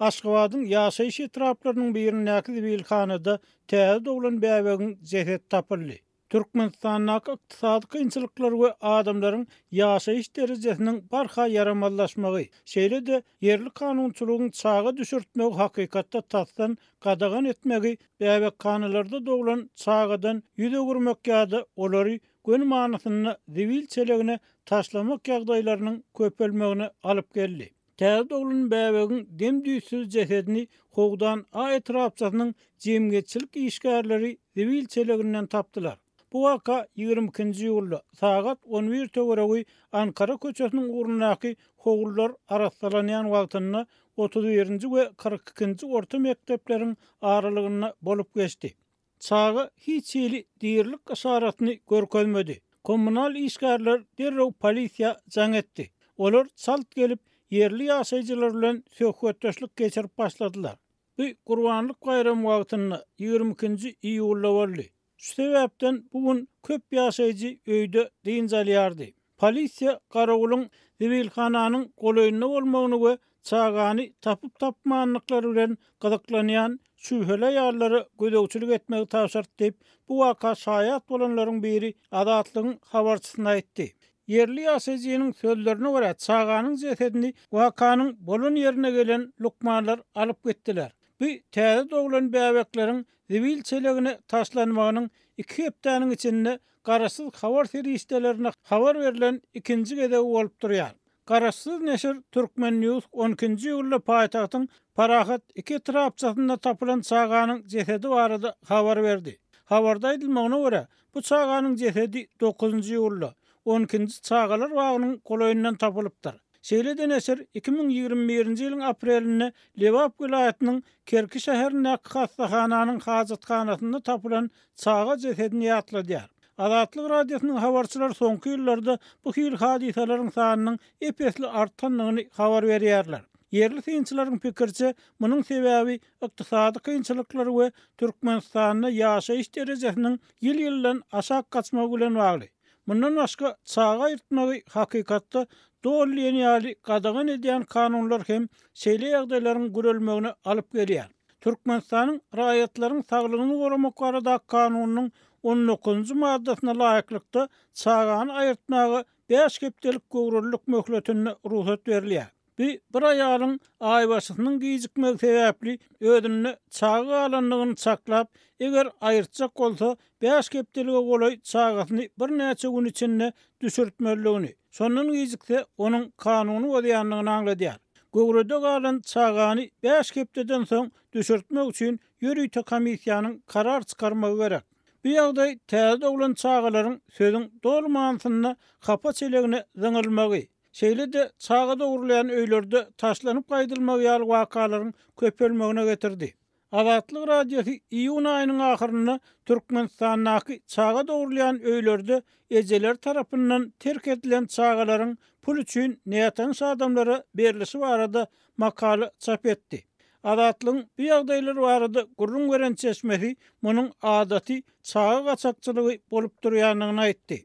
Aşgabadyň ýaşaýyş etraplarynyň birindäki zibilhanada täze doglan bäbegiň jesedi tapyldy. Türkmenistandaky ykdysady kynçylyklar we adamlaryň ýaşaýyş derejesiniň barha ýaramazlaşmagy, şeýle-de ýerli kanunçylygyň çaga düşürtmegi hakykatda tasdan gadagan etmegi bäbekhanalarda doglan çagadan ýüz öwürmek ýa-da olary göni manysynda zibil çelegine taşlamak ýagdaýlarynyň köpelmegine alyp geldi. Täze doglan bäbegiň dem-düýtsüz jesedini Howdan A etrapçasynyň jemgyýetçilik işgärleri zibil çeleginden tapdylar. Bu waka 22-nji iýulda, sagat 11 töweregi Ankara köçesiniň ugrundaky howlular arassalanýan wagtynda 31-nji we 42-nji orta mekdepleriň aralygynda bolup geçdi. Çaga hiç hili dirilik yşaratyny görkezmedi. Kommunal işgärler derrew polisiýa jaň etdi. Olar çalt gelip, ýerli ýaşaýjylar bilen söhbetdeşlik geçirip başladylar. Bu Gurbanlyk baýramy wagtynda, 22-nji iýulda boldy. Şu sebäpden bu gün köp ýaşaýjy öýde dynç alýardy. Polisiýa garawulyň zibilhananyň golaýynda bolmagyny we çagany tapyp-tapmandyklary bilen gyzyklanýan şübheli aýallara gözegçilik etmegi tabşyrdy diýip, bu waka şaýat bolanlaryň biri Azatlygyň habarçysyna aýtdy. Ýerli ýaşaýjynyň sözlerine görä, çaganyň jesedini wakanyň bolan ýerine gelen lukmanlar alyp gitdiler. Bu täze doglan bäbekleriň zibil çelegine taşlanmagynyň iki hepdäniň içinde garaşsyz habar serişdelerine habar berlen ikinji gezegi bolup durýar. Garaşsyz neşir Turkmen. News on ikinji iýulda paýtagtyň Parahat iki etrapçasynda tapylan çaganyň jesedi barada habar berdi. Habarda aýdylmagyna görä, bu çaganyň jesedi dokuzynjy iýulda, on ikinji çagalar bagynyň golaýyndan tapylypdyr. Şeýle-de neşir 2021-nji ýylyň aprelinde Lebap welaýatynyň Kerki şäherindäki hassahananyň hajathanasynda tapylan çaga jesedini ýatladýar. Azatlyk Radiosynyň habarçylary soňky ýyllarda bu hili hadysalaryň sanynyň ep-esli artandygyny habar berýärler. Ýerli synçylaryň pikiriçe, munuň sebäbi ykdysady kynçylyklar we Türkmenistanda ýaşaýyş derejesiniň ýyl-ýyldan aşak gaçmagy bilen bagly. Mundan başga, çaga aýyrtmagy hakykatda doly diýen ýaly gadagan edýän kanunlar hem şeýle ýagdaýlaryň gürelmegine alyp gelýär. Türkmenistanyň Raýatlaryň saglygyny goramak baradaky kanunynyň on dokuzynjy maddasyna laýyklykda, çagany aýyrtmaga bäş hepdelik göwrelilik möhletinde rugsat berilýär. Bu bir aýalyň aýbaşysynyň gijikmegi sebäpli özünde çaga galandygyny çaklap, eger aýyrtjak bolsa, bäş hepdelige golaý çagasyny birnäçe gün içinde düşürtmelidigini, şondan gijikse, onuň kanuny bozýandygyny aňladýar. Göwrede galan çagany bäş hepdeden soň düşürtmek üçin ýörite komissiýanyň karar çykarmagy gerek. Bu ýagdaý täze doglan çagalaryň sözüň doly manysynda hapa çelegine zyňylmagy, şeýle-de çaga dogrulýan öýlerde taşlanyp gaýdylmagy ýaly wakalaryň köpelmegine getirdi. Azatlyk Radiosy iýun aýynyň ahyrynda Türkmenistandaky çaga dogrulýan öýlerde ejeleri tarapyndan terk edilen çagalaryň pul üçin nätanyş adamlara berlişi barada makala çap etdi. Azatlygyň bu ýagdaýlar barada gürrüň beren çeşmesi munuň adaty çaga gaçakçylygy bolup durýandygyny aýtdy.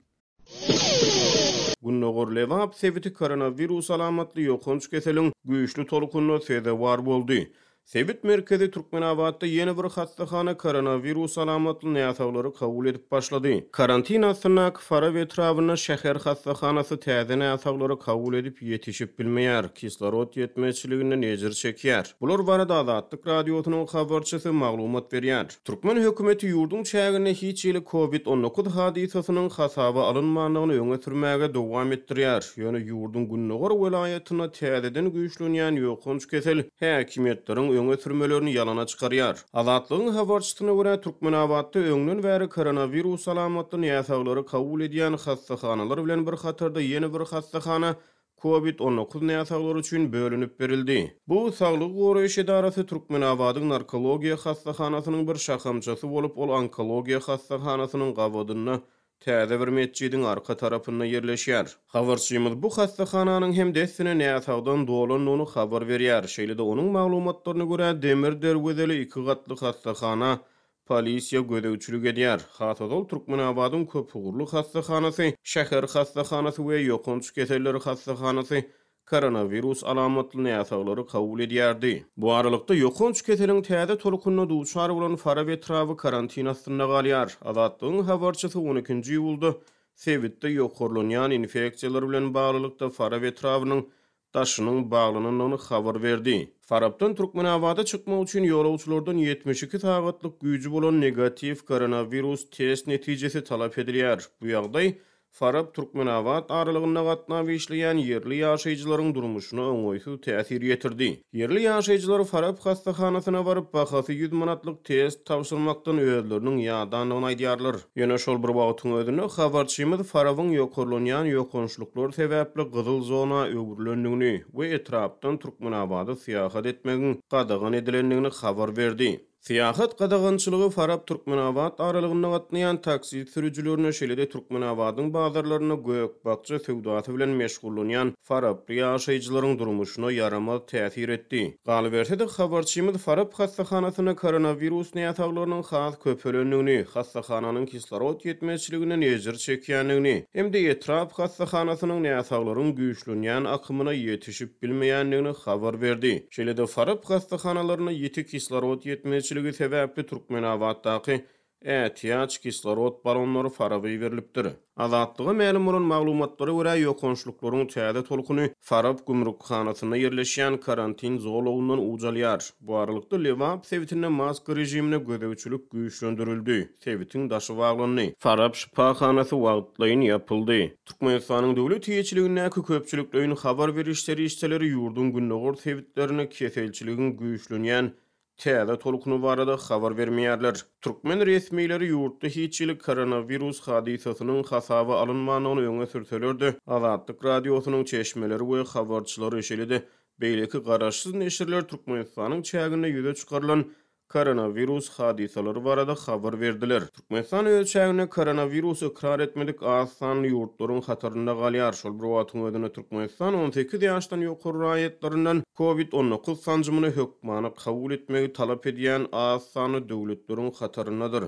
Gündogar Lebap sebiti koronawirus alamatly ýokanç keseliň güýçli tolkunyna sezewar boldy. Sebit merkezi Türkmenabatda ýene bir hassahana koronawirus alamatly näsaglary kabul edip başlady. Karantin astyndaky Farap etrabynda şäher hassahanasy täze näsaglary kabul edip ýetişip bilmeýär, kislorod ýetmezçiliginden ejir çekýär. Bular barada Azatlyk Radiosynyň habarçysy maglumat berýär. Türkmen hökümeti ýurduň çäginde hiç hili Covid 19 hadysasynyň hasaba alynmandygyny öňe sürmäge dowam etdirýär. Ýöne ýurduň gündogar welaýatynda täzeden güýçlenýän ýokanç kesel häkimiýetleriň öňe sürmelerini ýalana çykarýar. Azatlygyň habarçysyna görä, Türkmenabatda öňden bäri koronawirus alamatly näsaglary kabul edýän hassahanalar bilen bir hatarda ýene bir hassahana Covid 19 näsaglary üçin bölünip berildi. Bu saglygy goraýyş edarasy Türkmenabadyň narkologiýa hassahanasynyň bir şahamçasy bolup, ol onkologiýa hassahanasynyň gabadynda, täze bir metjidiň arka tarapynda ýerleşýär. Habarçymyz bu hassahananyň hem dessine näsagdan dolandygyny habar berýär. Şeýle-de onuň maglumatlaryna görä, demir derwezeli iki gatly hassahana Polisiýa gözegçilik edýär. Has ozal Türkmenabadyň köpugurly hassahanasy, şäher hassahanasy we ýokanç keselleri hassahanasy Koronawirus alamatly näsaglary kabul edýärdi. Bu aralykda, ýokanç keseliň täze tolkunyna duçar bolan Farap etraby karantin astynda galýar. Azatlygyň habarçysy on ikinji iýulda sebitde ýokarlanýan infeksiýalar bilen baglylykda Farap etrabynyň daşynyň baglanandygyny habar berdi. Farapdan Türkmenabada çykmak üçin ýolagçylardan 72 sagatlyk güýji bolan negatiw koronawirus test netijesi talap edilýär. Bu ýagdaý Farap, Türkmenabat aralygynda gatnap işleýän ýerli ýaşaýjylaryň durmuşyna oňaýsyz täsir ýetirdi. Ýerli ýaşaýjylar Farap hassahanasyna baryp, bahasy 100 manatlyk test tabşyrmakdan özleriniň ýadandygyny aýdýarlar. Ýöne şol bir wagtyň özünde, habarçymyz Farabyň ýokarlanýan ýokançlyklar sebäpli gyzyl zona öwrülendigini we etrapdan Türkmenabada syýahat etmegiň gadagan edilendigini habar berdi. Syýahat gadagançylygy Farap-Türkmenabat aralygynda gatnaýan taksi sürüjilerine, şeýle-de Türkmenabadyň bazarlarynda gök-bakja söwdasy bilen meşgullanýan faraply ýaşaýjylaryň durmuşyna ýaramaz täsir etdi. Galyberse-de, habarçymyz Farap hassahanasynda koronawirus näsaglarynyň has köpelendigini, hassahananyň kislorod ýetmezçiliginden ejir çekýändigini hem-de etrap hassahanasynyň näsaglaryň güýçlenýän akymyna ýetişip bilmeýändigini habar berdi. Şeýle-de Farap hassahanalarynda ýiti kislorod ýetmezçiligi sebäpli Türkmenabatdaky ätiýaç kislorod balonlary Faraba iberilipdir. Azatlyga mälim bolan maglumatlara görä, ýokançlyklaryň täze tolkuny Farap gümrükhanasynda ýerleşýän karantin zolagyndan uç alýar. Bu aralykda, Lebap sebitinde maska režimine gözegçilik güýçlendirildi, sebitiň daşy baglandy. Farap şypahanasy wagtlaýyn ýapyldy. Türkmenistanyň döwlet eýeçiligindäki köpçülikleýin habar beriş serişdeleri ýurduň gündogar sebitlerinde keselçiligiň güýçlenýän täze tolkuny barada habar bermeýärler. Türkmen resmileri ýurtda hiç hili koronawirus hadysasynyň hasaba alynmandygyny öňe sürseler-de, Azatlyk Radiosynyň çeşmeleri we habarçylary, şeýle-de beýleki garaşsyz neşirler Türkmenistanyň çäginde ýüze çykarylan koronawirus hadysalary barada habar berdiler. Türkmenistan öz çäginde koronawirusy ykrar etmedik az sanly ýurtlaryň hatarynda galýar. Şol bir wagtyň özünde Türkmenistan 18 ýaşdan ýokary raýatlaryndan Covid 19 sanjymyny hökmany kabul etmegi talap edýän az sanly döwletleriň hataryndadyr.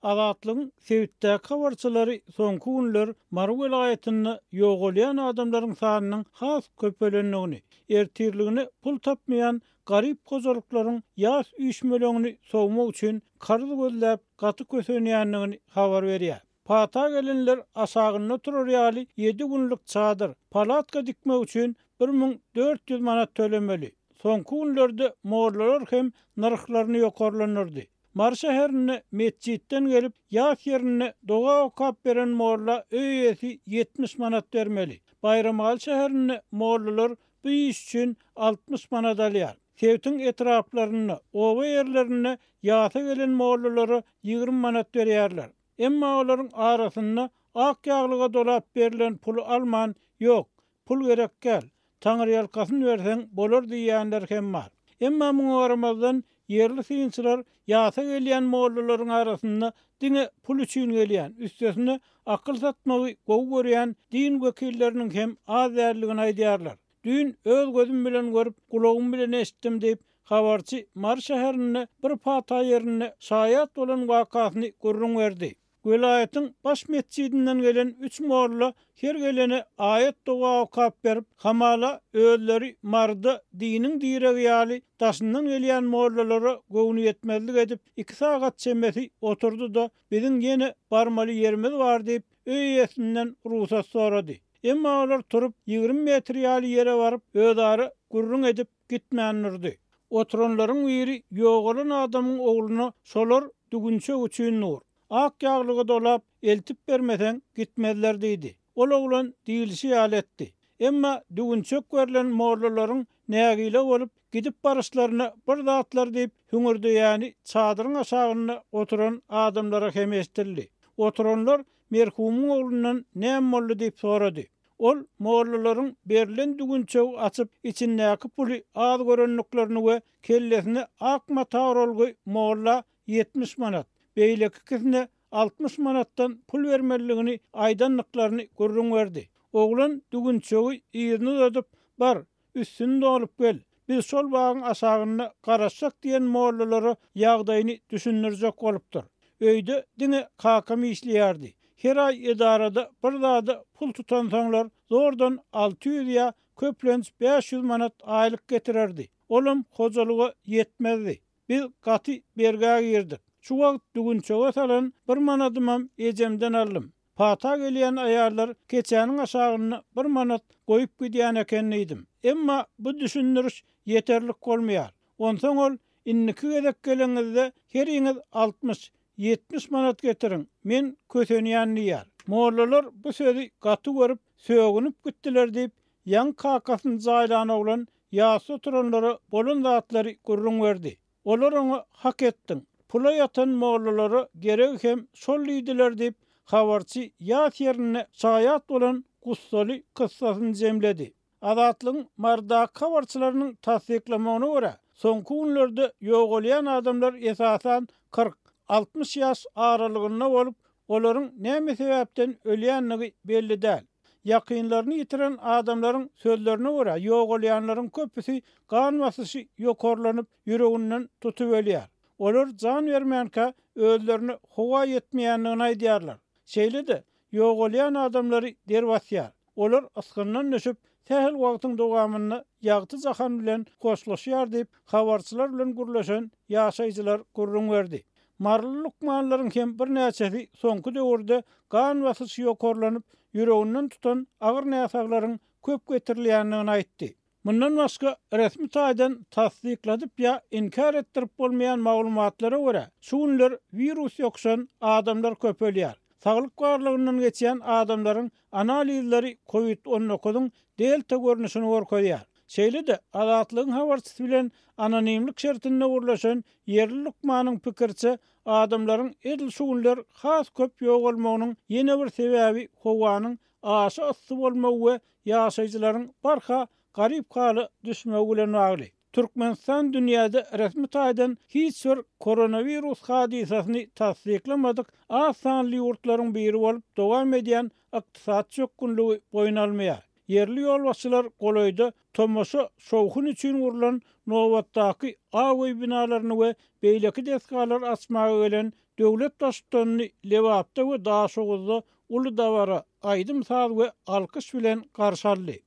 Azatlygyň sebitdäki habarçylary soňky günler Mary welaýatynda ýogalýan adamlaryň sanynyň has köpelendigini, ertirligine pul tapmaýan Garyp hojalyklaryň ýas üýşmeleňini sowmak üçin karz gözläp gaty kösenýändigini habar berýär. Pata gelenler aşagynda turar ýaly ýedi günlük çadyr, palatka dikmek üçin 1400 manat tölemeli. Soňky günlerde mollalar hem nyrhlaryny ýokarlandyrdy. Mary şäherinde metjitden gelip, ýas ýerinde doga okap beren molla öý eýesi 70 manat bermeli. Baýramaly şäherinde mollalar bu iş üçin 60 manat alýar. Sebitiň etraplarynda, oba ýerlerinde ýasa gelen mollalara 20 manat berýärler. Emma olaryň arasynda ak ýaglyga dolap berlen puly alman, ýok, pul gerek däl, taňryýalkasyn berseň bolar diýýänler hem bar. Emma muňa garamazdan, ýerli synçylar ýasa gelýän mollalaryň arasynda diňe pul üçin gelýän, üstesine akyl satmagy gowy görýän din wekilleriniň hem az däldigini aýdýarlar. Düýn öz gözüm bilen görüp, gulagym bilen eşitdim diýip, habarçy Mary şäherinde bir pata ýerinde şaýat bolan wakasyny gürrüň berdi. Welaýatyň baş metjidinden gelen üç molla her gelene aýat-doga okap berip, hamala özleri Maryda diniň diregi ýaly daşyndan gelýän mollalara göwnüýetmezlik edip, iki sagat çemesi oturdy-da, biziň ýene barmaly ýerimiz bar diýip, öý eýesinden rugsat sorady. Emma olar turup, 20 metr ýaly ýere baryp, özara gürrüň edip, gitmän durdy. Oturanlaryň biri ýogalan adamyň ogluna şolar düwünçek üçin dur. Ak ýaglyga dolap, eltip bermeseň, gitmezler diýdi. Ol oglan diýlişi ýaly etdi. Emma düwünçek berlen mollalaryň nägile bolup, gidip baryşlaryna bir zatlar diýip hüňürdeýäni çadyryň aşagynda oturan adamlara hem eşidildi. Oturanlar merhumyň oglundan näme boldy diýip sorady. Ol mollalaryň berlen düwünçegi açyp, içindäki puly az görendiklerini we kellesine ak mata oralgy molla 70 manat, beýleki ikisine 60 manatdan pul bermelidigini aýdandyklaryny gürrüň berdi. Oglan düwünçegi yzyna uzadyp, Bar, üstüni dolup gel, biz şol bagyň aşagynda garaşjak diýen mollalara ýagdaýyny düşündirjek bolupdyr. Öýde diňe kakam işleýärdi. Her aý edarada bir zada pul tutansoňlar zordan 600 ýa köplenç 500 manat aýlyk getirerdi. Olam hojalyga ýetmezdi. Biz gaty bergä girdik. Şu wagt düwünçege salan bir manadymam ejemden aldym. Pata gelýän aýallar keçäniň aşagynda bir manat goýup gidýän eken diýdim. Emma bu düşündiriş ýeterlik bolmaýar. Onsoň ol, Indiki gezek geleňizde heriňiz 60, 70 manat getiriň, men kösenýän diýýär. Mollalar bu sözi gaty görüp, sögünip gitdiler diýip, ýaňy kakasyny jaýlan oglan ýasda oturanlara bolan zatlary gürrüň berdi. Olar oňa hak etdiň, pula ýatan mollalara geregi hem şol diýdiler diýip, habarçy ýas ýerinde şaýat bolan gussaly kyssasyny jemledi. Azatlygyň Marydaky habarçylarynyň tassyklamagyna görä, soňky günlerde ýogalýan adamlar esasan 40, 60 ýaş aralygynda bolup, olaryň näme sebäpden ölýändigi belli däl. Ýakynlaryny ýitiren adamlaryň sözlerine görä, ýogalýanlaryň köpüsi gan basyşy ýokarlanyp, ýüreginden tutup ölýär. Olar jan bermänkä özlerine howa ýetmeýändigini aýdýarlar. Şeýle-de, ýogalýan adamlary der basýar. Olar ysgyndan düşüp, sähel wagtyň dowamynda ýagty jahan bilen hoşlaşýar diýip, habarçylar bilen gürleşen ýaşaýjylar gürrüň berdi. Maryly lukmanlaryň hem birnäçesi soňky döwürde gan basyşy ýokarlanyp, ýüreginden tutan agyr näsaglaryň köp getirilýändigini aýtdy. Mundan başga, resmi taýdan tassykladyp ýa inkär etdirip bolmaýan maglumatlara görä, şu günler wirus ýokuşan adamlar köpelýär. Saglyk barlagyndan geçýän adamlaryň analizleri kowid on dokuzyň delta görnüşini görkezýär. Şeýle-de, Azatlygyň habarçysy bilen anonimlik şertinde gürleşen ýerli lukmanyň pikiriçe, adamlaryň edil şu günler has köp ýogalmagynyň ýene bir sebäbi howanyň aşa yssy bolmagy we ýaşaýjylaryň barha garyp hala düşmegi bilen bagly. Türkmenistan dünýäde resmi taýdan hiç bir koronawirus hadysasyny tassyklamadyk az sanly ýurtlaryň biri bolup dowam edýän ykdysady çökgünligi boýun almaýar. Ýerli ýolbaşçylar golaýda tomaşa şowhun üçin gurlan nobatdaky Ak öý binalaryny we beýleki desgalary açmaga gelen döwlet Baştutanyny Lebapda we Daşoguzda uly dabara, aýdym-saz we alkyş bilen garşy aldy.